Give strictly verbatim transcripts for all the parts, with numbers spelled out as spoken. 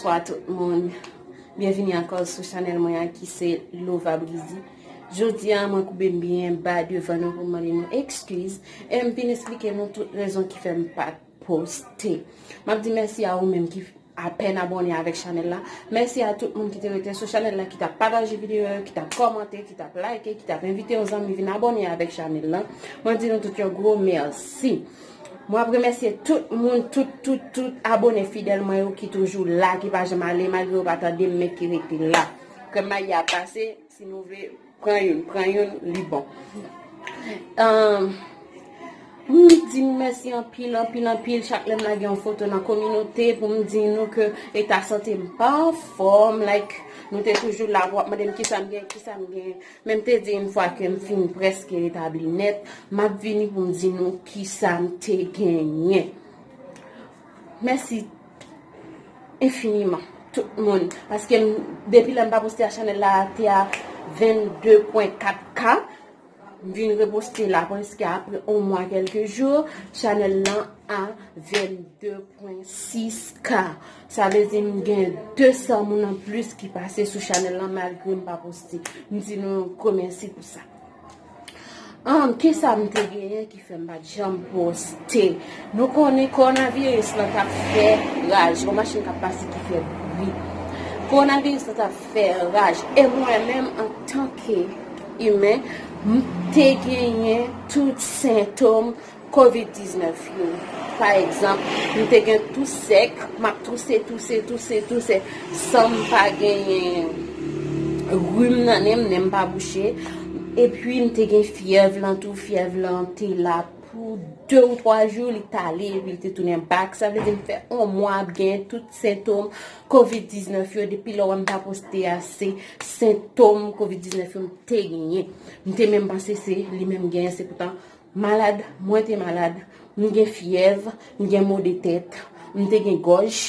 Bonjou a tout moun. Byenvini ankò sou chanèl mwen an ki se Lova Brizy. Jodi a, mwen koube m byen ba devan nou pou m mande nou ekskiz. E m vin eksplike nou tout rezon ki fè m pa t poste. M ap di mèsi a ou menm ki apèn abòne avèk chanèl la. Mèsi a tout moun ki te rete sou chanèl la, ki t ap pataje videyo yo, ki t ap kòmante, ki t ap like, ki t ap envite yon zanmi vin abòne avèk chanèl la. Mwen di nou tout yon gwo mèsi. Mwen ap remèsye tout moun, tout, tout, tout abòne fidèl mwen yo ki toujou la, ki pa janm ale, malgre yo pa tande m, men ki rete la. Krèm mayi a pase, si nou vle, pran youn, pran youn, li bon. Ahn, m di mèsi anpil, anpil, anpil. Chak lè m lage yon foto nan kominote pou m di nou ke eta sante m pa anfòm, like, nou te toujou la pou ap mande m kisa m gen, kisa m gen. Men m te di yon fwa ke m fin prèske retabli nèt, m ap vini pou m di nou kisa m te genyen. Mèsi enfiniman, tout moun. Paske m, depi lè m pa poste a, chanèl la te a vennde pwen kat K. M vin reposte la prèske apre yon mwa kèlke jou. Chanèl lan a vennde pwen sis K. Sa vle di m gen de san moun an plis ki pase sou chanèl lan malgre m pa poste. M di nou gwo mèsi pou sa. Ahn, kisa m te genyen ki fè m pa t janm poste? Nou konnen kowonaviris lan t ap fè raj. Yon machin k ap pase ki fè bri. Kowonaviris lan t ap fè raj. E mwen menm, antanke imen, m te genyen tout sentòm kovid diznèf yo. Pa egzanp, m te gen tou sèk, m ap touse, touse, touse, touse, san m pa genyen rim nan nen m, nen m pa bouche. Epi m te gen fyèv lan tou, fyèv lan te la pou de ou twa jou, li t ale, epi li te tounen back. Sa vle di m fè yon mwa ap gen tout sentòm kovid diznèf yo. Depi lè w wè m pa poste a, se sentòm kovid diznèf yo m te genyen. M te menm panse se li menm genyen, se poutan malad, mwen te malad, m gen fyèv, m gen mo de tèt, m te gen gòj,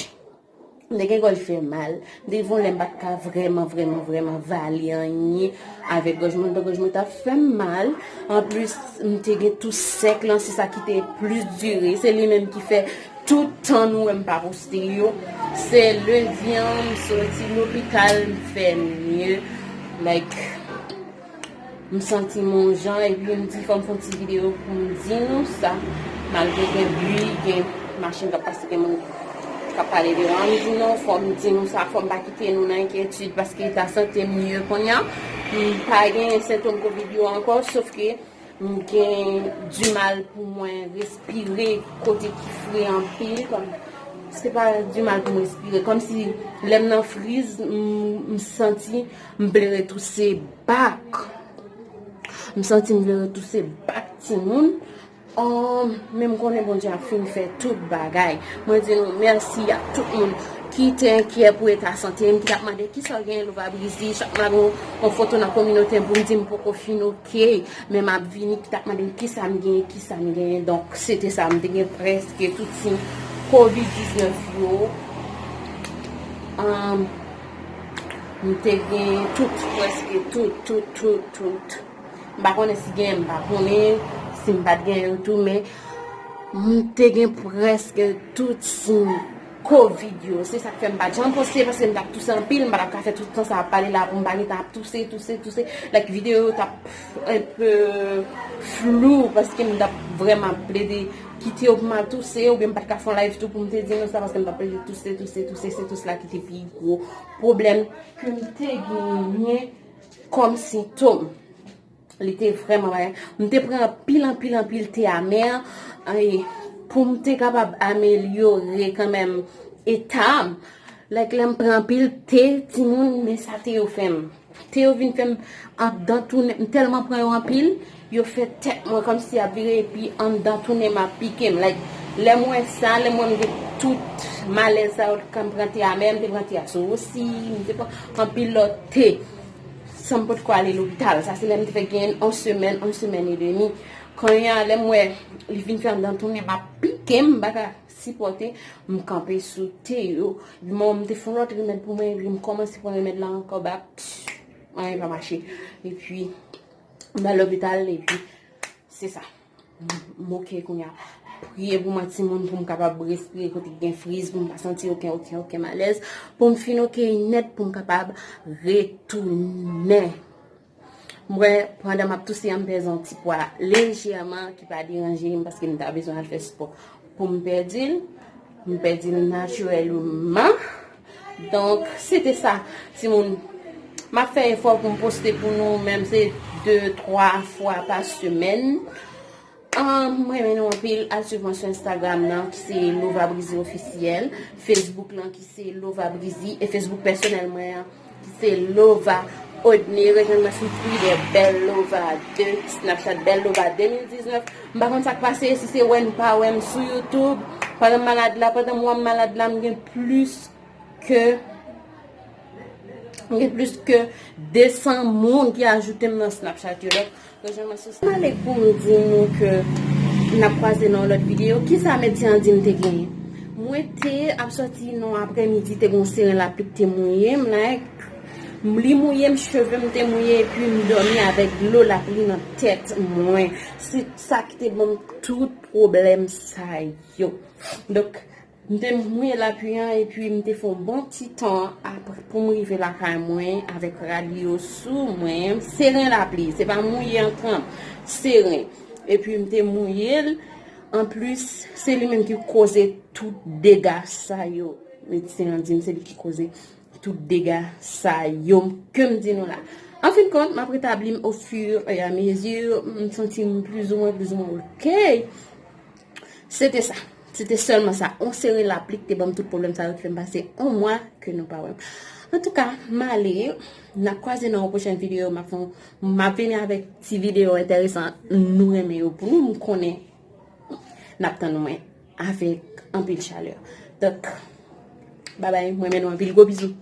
m te gen gòj fè mal, m te gen yon lè m pa t ka vrèman, vrèman, vrèman vale anyen avèk gòj mwen, gòj mwen t ap fè m mal. Anplis, m te gen tou sèk lan, se sa ki te plis dire, se li menm ki fè tout tan nou wè m pa poste yo. Se lendi an, m soti lopital, m fè mye, like, m santi m yon jan, epi m di fò m fè yon ti videyo pou m di nou sa. Malgre gen bri, gen machin k ap pase, gen moun k ap pale devan m, m di non, fò m di nou sa, fò m pa kite nou nan enkyetid, paske eta sante m mye kounye a. M pa gen sentòm kovid yo ankò, sof ke m gen dimal pou mwen respire kote ki fre anpil, kòm, se pa dimal pou mwen respire, kòmsi lè m nan friz, m, m santi m vle retouse back. M santi m vle retouse back, timoun. Ahn, men m konnen Bondye ap fin fè tout bagay. Mwen di nou mèsi a tout moun ki te enkyè pou eta sante m, ki t ap mande kisa w genyen, Lova Brizy, chak m lage yon, yon foto nan kominote m pou m di m poko fin oke, men m ap vini, ki t ap mande m kisa m genyen, kisa m genyen. Donk, se te sa, m te gen prèske tout siy kovid diznèf yo. Ahn, m te gen tout, prèske tout, tout, tout, tout. M pa konnen si gen, m pa konnen si m pa t gen yo tou, men m te gen prèske tout siy kovid yo. Se sa k fè m pa t janm poste, paske m t ap touse anpil, m pa t ap ka fè tout tan sa ap pale la pou m pa gentan ap touse, touse, touse. Like, videyo yo t ap enpe flou, paske m t ap vrèman plede kite yo pou m al touse, oubyen m pa t ka fè yon live tou pou m te di nou sa, paske m t ap plede touse, touse, touse, se tous la ki te pi gwo pwoblèm ke m te genyen kòm sentòm. Li te vrèman bagay. M te pran anpil, anpil, anpil te amè, e, pou m te kapab amelyore kanmenm eta m. Like, lè m pran anpil te, timoun, men sa te yo fè m. Te yo vin fè m anndan tounen. M tèlman pran yo anpil, yo fè tèt mwen kòmsi y ap vire, epi anndan tounen m ap pike m. Like, lè m wè sa, lè m wè m gen tout malèz sa yo, kan m pran te amè, m te pran te a sou wosi, m te pran anpil lòt te. San m potko ale lopital. Sa se lè m te fèk genyen yon semèn, yon semèn edemi. Kounye a, lè m wè li vin fè anndan tounen, m ap pike m, m pa ka sipòte, m kanpe sou te yo. Epi mwen, m te fè yon lòt remèd pou mwen, epi m kòmanse pran remèd la ankò, ba, anyen pa mache. Epi, m al lopital, epi, se sa. M, m oke kounye a. Priye pou mwen, timoun, pou m kapab respire kote ki gen friz, pou m pa santi okenn, okenn, okenn malèz, pou m fin oke nèt, pou m kapab retounen. Mwen, pandan m ap touse an, m pèse yon ti pwa lejèman ki pa deranje m paske m ta bezwen al fè spò pou m pèdi l. M pèdi l natirèlman. Donk, se te sa, timoun. M ap fè efò pou m poste pou nou, menm se de, twa fwa pa semèn. Ahn, m renmen nou anpil. Al swiv mwen sou Instagram nan, ki se Lova Brizy Officiel. Facebook lan, ki se Lova Brizy. E Facebook pèsonèl mwen an, ki se Lova Odney. Rejwenn mwen sou Twitter, Bèl Lova de, Snapchat, Bèl Lova de mil diznèf. M pa konn sa k pase, si se wè n pa wè m sou YouTube. Pandan m malad la, pandan mwa m malad la, m gen plis ke, m gen plis ke de san moun ki ajoute m nan Snapchat yo. Donk, rejwenn mwen sou. M ale pou m di nou ke n ap kwaze nan yon lòt videyo. Kisa medsen an di m te genyen? Mwen te ap sòti nan aprèmidi, te gen yon seren lapli ki te mouye m, like, li mouye m, cheve m te mouye, epi m dòmi avèk dlo lapli nan tèt mwen. Se sa ki te ban m tout pwoblèm sa yo. Donk, m te mouye lapli an, epi m te fè yon bon ti tan apre pou m rive lakay mwen avèk rad yo sou mwen. Seren lapli, se pa mouye an tranp, seren. Epi m te mouye l. Anplis, se li menm ki koze tout dega sa yo. Medsen an di m se li ki koze tout dega sa yo ke m di nou la. An fin kont, m ap retabli m au fur et à mesure, m santi m plizoumwen, plizoumwen oke. Se te sa. Se te sèlman sa. On seren lapli ki te ban m tout pwoblèm sa yo ki fè m pase on mwa ke nou pa wè m. Antouka, m ale. N ap kwaze nan yon pwochèn videyo. M ap fè yon, m ap vini avèk ti videyo enteresan nou renmen yo pou nou. M konnen n ap tann mwen avèk anpil chalè. Donk, babay, mwen renmen nou anpil. Gwo bizou.